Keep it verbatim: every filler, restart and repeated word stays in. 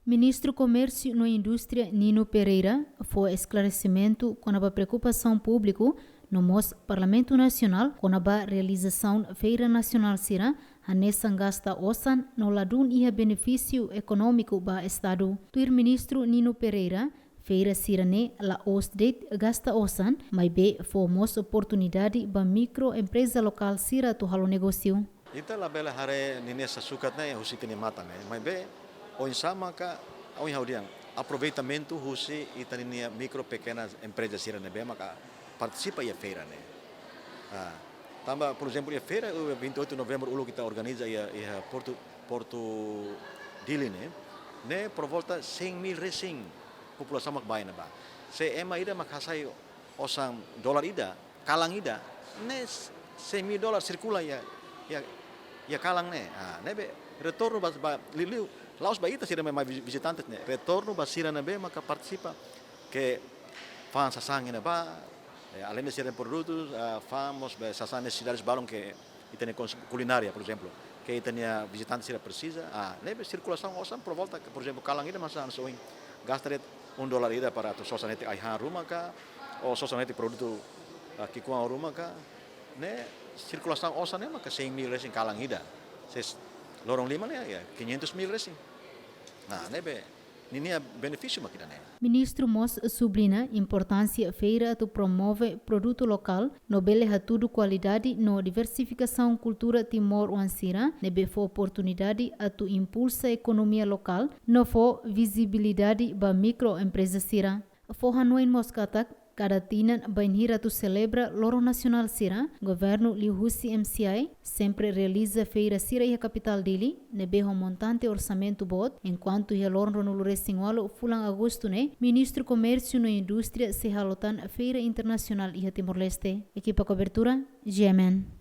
Ministru Komérsiu no Indústria Nino Pereira fó esklaresimentu kona-ba preokupasaun públiku no mós Parlamentu Nasionál kona-ba realizasaun feira nasionál sira hanesan gasta osan no ladún iha benefísiu ekonómiku ba Estadu. Tuir Ministru Nino Pereira, feira sira-ne'e la'ós de'it gasta osan, maibé fó mós oportunidade ba mikroempreza lokál sira atu halo negósiu. Ita labele haree ninia sasukat ne'e husi ita-nia matan ne'e. Maibé oinsá maka, oin ha'u dehan, aproveitamentu husi ita-nia mikro pekena empreza sira ne'ebé maka partisipa iha feira ne'e. Ah, tanba, por ezemplu, iha feira, eh, vinte e oito de novembro uluk ita organiza iha, iha Portu, Portu Dili ne'e, ne'e por volta cem mil resin populasaun mak bá iha ne'ebá. Se ema ida mak hasai osan dolar ida, kalan ida, ne'e cem mil dolar sirkula iha, iha, iha kalan ne'e. Ah, ne'ebé retornu ba, ba, liuliu, la'ós ba ita sira mai, mai vizi-, vizitantes ne'e. Retornu ba sira ne'ebé maka partisipa, ke fa'an sasán iha ne'ebá, eh, além de sira-nia produtus, ah, fa'an mós ba sasán nesesidades balun ke ita-nia kons-, kulinária, por ezemplu, ke ita-nia vizitante sira presiza, ah, ne'ebé sirkulasaun osan por volta, ke, por ezemplu, kalan ida mak hanesan ohin gasta de'it um dólar ida para atu sosa netik ai-han ruma ka, ou sosa netik produtu, ah, ki'ikoan ruma ka, ne'e sirkulasaun osan ne'e maka cem mil resin kalan ida. Se loron lima ne'e, ya, quinhentos mil resin. Nah, ne'ebé ninia benefísiu mak ida-ne'e. Ministru mós subliña importánsia feira atu promove produtu lokál, no bele hatudu kualidade no diversifikasaun kultura timoroan sira, ne'ebé fó oportunidade atu impulsa ekonomia lokál, no fó vizibilidade ba mikroempreza sira. Fó hanoin mós katak, kada tinan bainhira atu selebra loron nasionál sira, governu liuhusi M C I sempre realiza feira sira iha kapitál Dili, ne'ebé ho montante orsamentu boot, enkuantu iha loron ruanulu resin ualu fulan Agostu ne'e, Ministru Komérsiu no Indústria sei halo tan feira internasionál iha Timor-Leste. Ekipa kobertura, G M N.